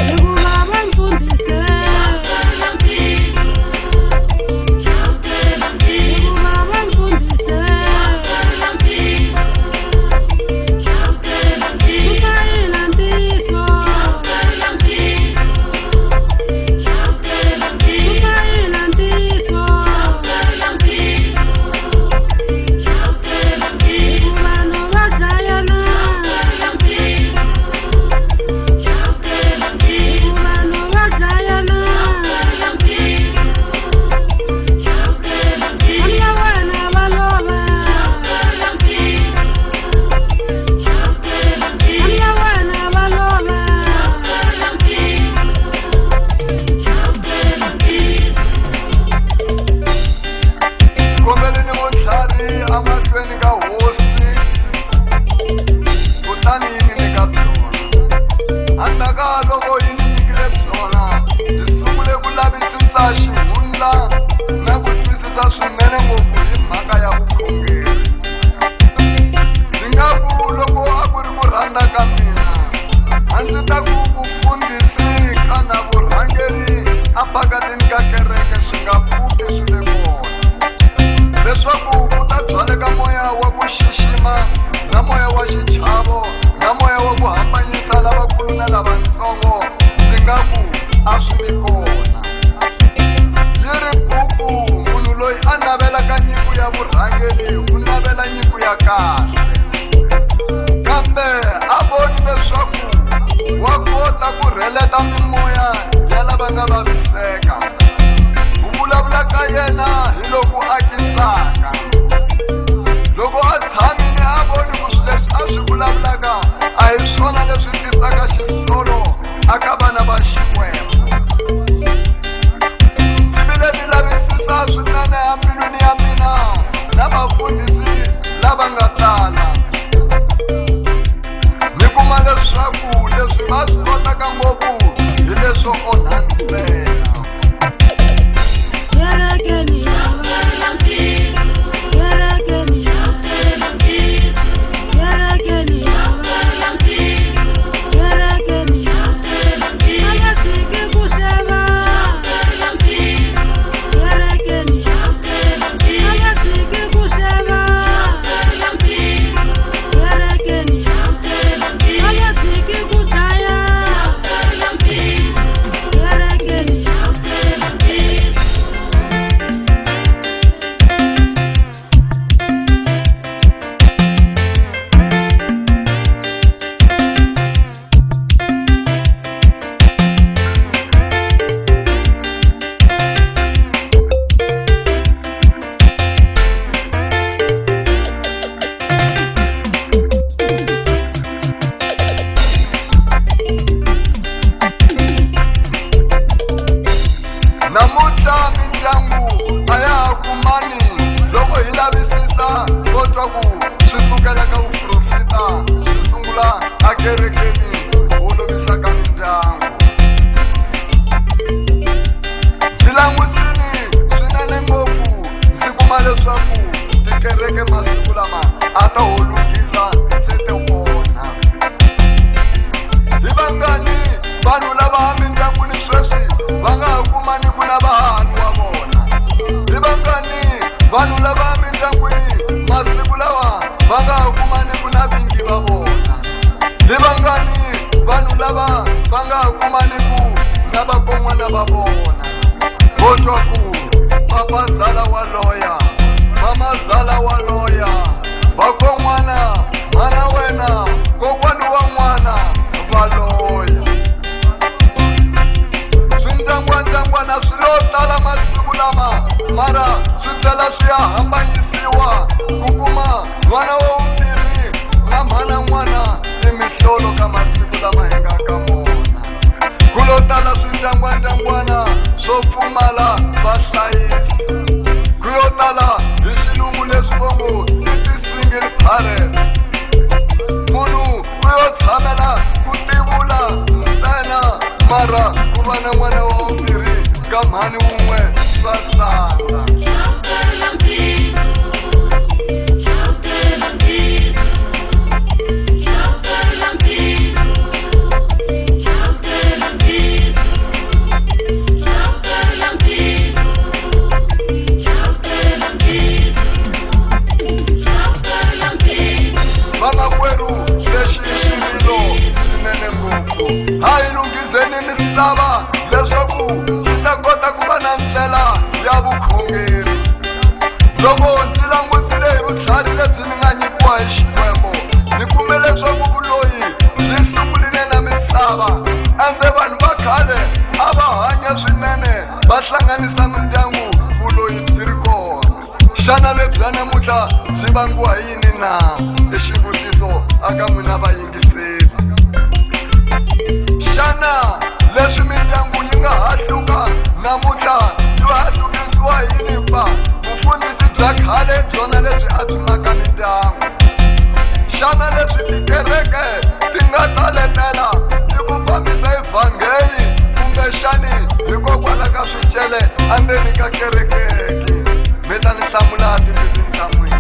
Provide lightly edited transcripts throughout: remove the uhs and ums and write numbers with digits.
Hikuva va mfundhise, hikuva va mfundhise, chumayela ntiyiso, chumayela ntiyiso, hi ku vanhu va dlayana, hi ku vanhu va dlayana, vanhu va wena va lova, vanhu va wena va lova. Xikombelo ni vutlhari emahlweni ka hosi, kutani yi ni nyika byona. Endzhaku loko yi ni nyikile byona, ndzi sungule ku lavisisa xihundla na ku twisisa swinene ngopfu hi mhaka ya vukhongeri. Ndzi nga ku loko a ku ri ku rhandza ka mina, a ndzi ta ku vufundhisi kana vurhangeri ephakatini ka kereke swi nga pfuki swi ve kona, leswaku ku ta byaleka moya wa ku xixima na moya wa xichavo na moya wa ku hambanyisa lavakulu na lavatsongo. Ndzi nga ku a swi vi kona. Yi ri buku, munhu loyi a navelaka nyiko ya vurhangeri u navela nyiko ya kahle, kambe a voni leswaku wa kota ku rheleta mimoya ya lava nga vaviseka. Ku vulavula ka yena hi loku akisaka. Loko a tshamile a voni ku swilo leswi a swi vulavulaka a hi swona leswi tisaka xisolo aka vana va Xikwembu. Ndzi vile ni lavisisa swinene embilwini ya mina na vafundhisi lava nga tala, ni kuma leswaku leswi va swi kotaka ngopfu hi leswo onha ntsena. Kerekeni kerekeni kerekeni kerekeni, a va tshiki ku hleva, kerekeni a va tshiki ku hleva, kerekeni a va tshiki ku dlaya, kerekeni. Namuntlha mindyangu a ya ha kumani. Loko hi lavisisa ko twa ku swi sukela ka vuprofita, swi sungula akerekeni ku holovisa ka mindyangu. Ndzi langusini swinene ngopfu, ndzi kuma leswaku tikereke masiku lama a ta ho lunghisa se ti onha. Hi vangani vanhu lava mindyangwini sweswi va nga ha kumani ku na vahahani wa vona? Hi vangani vanhu lava mindyangwini masiku lawa va nga ha kumani ku na vingi va vona? Hi vangani vanhu lava va nga ha kumani ku na vakon'wana va vona? Vo twa ku papazala wa loya, mamazala wa loya, vakon'wana, mhana wena, kokwani wa n'wana va loya. Swindyangwandyangwana swi lo tala masiku lama, mara swi tlhela swi ya hambanyisiwa ku kuma n'wana wa vumbirhi na mhana n'wana i mihlolo. Ka masiku lama hi nga ka mona, ku lo tala swindyangwandyangwana swo pfumala vahlayisi. Ku yo tala hi xilungu leswi vo ngo i ti-single parents. Munhu u yo tshamela ku tivula ntsena, mara ku va na n'wana wa vumbirhi ka mhani wun'we. swa tsandza. Vamakwerhu, lexi i xirilo swinene ngopfu. A hi lunghizeni misava leswaku yi ta kota ku va na ndlela ya vukhongeri. Loko ndzi langusile hi vutlhari lebyi ni nga nyikiwa hi Xikwembu, ni kume leswaku vuloyi byi sungurile na misava. Ende vanhu va khale a va hanya swinene, va hlanganisa mindyangu vuloyi byi ri kona. Xana lebya namuntlha byi vangiwa hi yini na? I xivutiso aka n'wina vayingiseri. Xana leswi mindyangu yi nga hahluka namuntlha yi hahlukisiwa hi yini pa? Vufundhisi bya khale byona lebyi a byi maka mindyangu. Xana leswi tikereke ti nga ta letela i ku fambisa evhangeli kumbexani hikokwalaho ka swicele endzeni ka kerekeki? Mi ta ni hlamula timbilwini ta n'wina.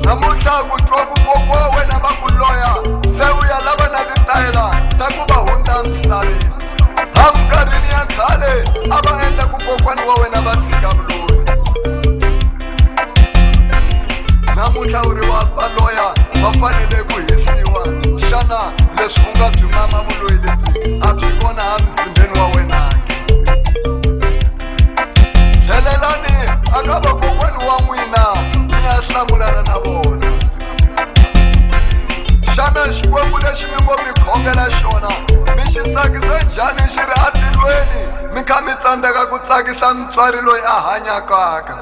Namuntlha ku twa ku kokwa wa wena va ku loya, se u ya lava na titayela ta ku va hundza emisaveni. Eminkarhini ya khale a va endla ku kokwani wa wena va tshika vuloyi. Namuntlha u ri wa va loya, va fanele ku hisiwa. Xana leswi u nga byi mama vuloyi lebyi a byi kona emuzimbeni wa wena ke? Tlhelelani aka vakokwani wa n'wina mi ya hlamulana na vona. Xana Xikwembu lexi mi ngo mi khongela xona mi xi tsakise njhani xi ri atilweni mi kha mi tsandzeka ku tsakisa mutswari loyi a hanyakaka?